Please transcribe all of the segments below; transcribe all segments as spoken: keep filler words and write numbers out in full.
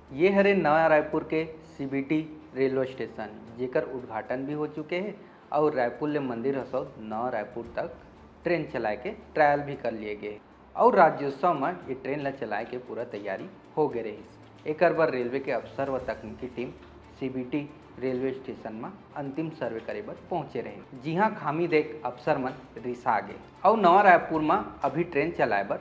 ये हरे नवा रायपुर के सीबीटी रेलवे स्टेशन, जेकर उद्घाटन भी हो चुके हे और रायपुर ले मंदिर हसौद नवा रायपुर तक ट्रेन चलाए के ट्रायल भी कर लिए गए और राज्योत्सव में ये ट्रेन ला चलाए के पूरा तैयारी हो गए रहिस। एकर बर रेलवे के अफसर व तकनीकी टीम सीबीटी रेलवे स्टेशन में अंतिम सर्वे करे बर पहुंचे रहे, जिहां खामी देख अफसर मन रिसा गे और नवा रायपुर में अभी ट्रेन चलाए बर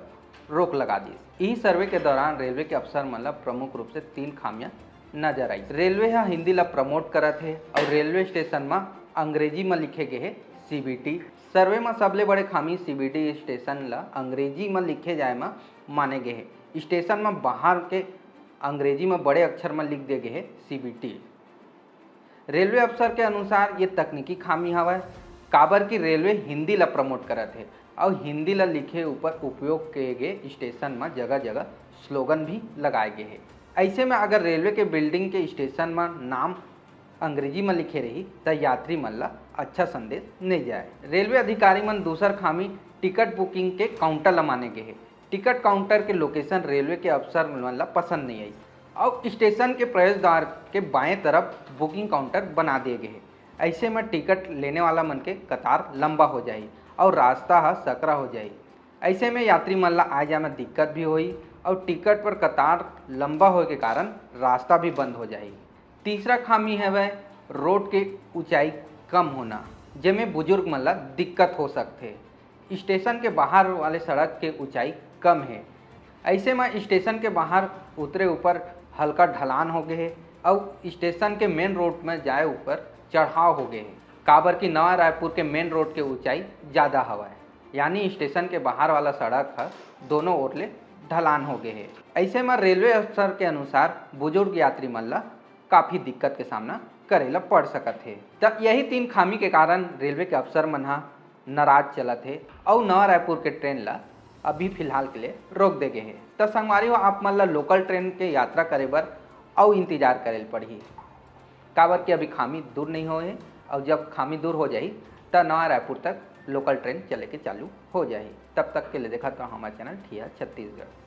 रोक लगा दीस। इही सर्वे के दौरान रेलवे के अफसर मन ला प्रमुख रूप से तीन खामियां नजर आई। रेलवे ह हिंदी ला प्रमोट करत हे और रेलवे स्टेशन म अंग्रेजी म लिखे गे हे सीबीटी। सर्वे म सबले बड़े खामी सीबीटी स्टेशन ला अंग्रेजी म लिखे जाए म माने गे हे। स्टेशन म बाहर के अंग्रेजी म बड़े अक्षर म लिख दे गे हे सीबीटी। रेलवे अफसर के अनुसार ये तकनीकी खामी हवय, काबर कि रेलवे हिंदी ला प्रमोट करत हे और हिंदी ला लिखे ऊपर उपयोग किए गए स्टेशन म जगह जगह स्लोगन भी लगाए गए हे। ऐसे में अगर रेलवे के बिल्डिंग के स्टेशन म नाम अंग्रेजी म लिखे रही, त यात्री मन ला अच्छा संदेश नहीं जाए। रेलवे अधिकारी मन दूसर खामी टिकट बुकिंग के काउंटर ला माने गए हे। टिकट काउंटर के लोकेशन रेलवे के अफसर मन ला पसंद नहीं आई और स्टेशन के प्रवेश द्वार के बाएं तरफ बुकिंग काउंटर बना दिए गए हे। ऐसे में टिकट लेने वाला मन के कतार लंबा हो जाही और रास्ता ह सकरा हो जाही। ऐसे में यात्री मन ला आए जाए में दिक्कत भी होही और टिकट पर कतार लंबा होए के कारण रास्ता भी बंद हो जाही। तीसरा खामी हवय रोड के ऊंचाई कम होना, जेमे बुजुर्ग मन ला दिक्कत हो सकथे। स्टेशन के बाहर वाले सड़क के ऊंचाई कम हे। ऐसे में स्टेशन के बाहर उतरे ऊपर हल्का ढलान हो गए हे और स्टेशन के मेन रोड में जाए ऊपर चढ़ाव हो गए हे, काबर कि नवा रायपुर के मेन रोड के ऊंचाई ज़्यादा हवय, यानी स्टेशन के बाहर वाला सड़क ह दोनों ओर ले ढलान हो गए हे। ऐसे में रेलवे अफसर के अनुसार बुजुर्ग यात्री मन ला काफ़ी दिक्कत के सामना करे ला पड़ सकत हे। त यही तीन खामी के कारण रेलवे के अफसर मन ह नाराज चलत हे अउ नवा रायपुर के ट्रेन ला अभी फिलहाल के लिए रोक दे गे हे। त संगवारी हो, आप मन ला लोकल ट्रेन के यात्रा करे बर अउ इंतजार करे ल पड़ही, काबर कि अभी खामी दूर नहीं होए हे, अउ जब खामी दूर हो जाही, त नवा रायपुर तक लोकल ट्रेन चले के चालू हो जाही। तब तक के लिए देखत रहो हमारे चैनल ठिया छत्तीसगढ़।